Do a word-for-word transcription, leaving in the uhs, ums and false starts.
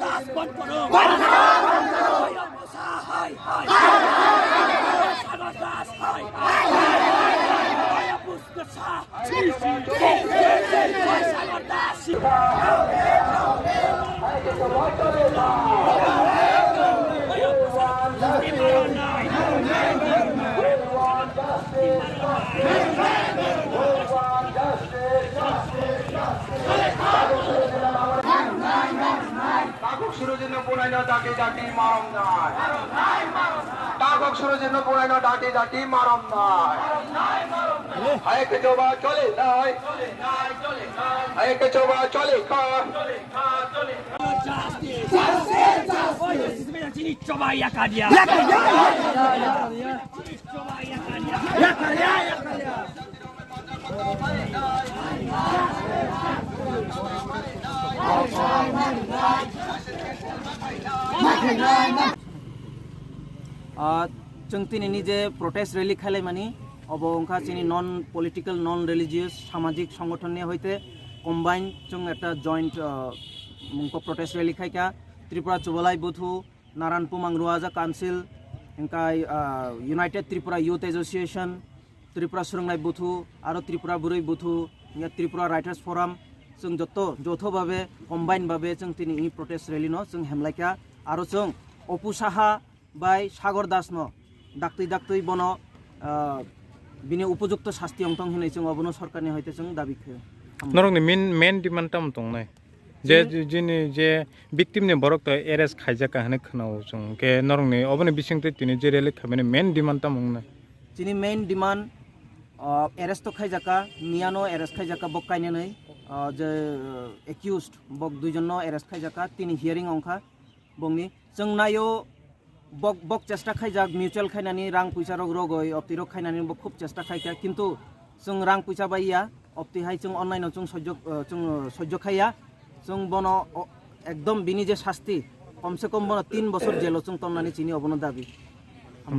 দাস বন্ধ করো। Hi, hi. Sagar Das, hi, hi. Sagar Das. Takhuk Surojino bunaino dati dati marom nai. Takhuk Surojino bunaino dati dati marom nai. Hai kechoba chole nai. Hai kechoba chole kha. Justice! Justice! Justice! Chini choba yakadia. Chini choba yakadia. Ah, chwng tini ni je protest rally khailai mani, obo wngkha chini non political, non religious, samajik songothon ni hoite combine chwng ekta joint, ah, mungko protest rally khaikha. Tripura Chubalai Buthu, Naran Pumang Ruaja Council, hingkai, ah, United Tripura Youth Association, Tripura Swrwngnai Buthu, aro Tripura Bwrwi Buthu, ya Tripura Writers Forum, chwng joto, joto babe, combine babe chwng tini i protest rally no chwng hemlaikha, aro chwng Opu Saha bai Sagor Das no daktwi daktwi bono, ah, bini upojukto sasti ongtong hinwi chwng obono sorkarni hoite chwng dabi khaio. Norokni main, main demand tamo tongnai? Je, je, jini je victim ni borok to arrest khaijak ka hinwi khwnao chwng. Khe norokni oboni bisingtwi tini je rally khaimani main demand tamo wngnai? Chini main demand, ah, arrest to khaijak ka, miyano arrest khaijak ka bok kainanwi, ah, je, ah, accused bok duijon no arrest khaijak ka, tini hearing ongkha bokni. Chwng naio bok, bok chesta khaijak mutual khainani rang puisa rok rogoi opti rok khainani bo khub chesta khaikha, kintu chwng rang puisa bai ya, opti hai chwng online o chwng sojjo, ah, chwng sojjo khaiya, chwng bono o, ekdom bini je sasti, komse kom bono tin bosor jelo chwng tonnani chini obono dabi.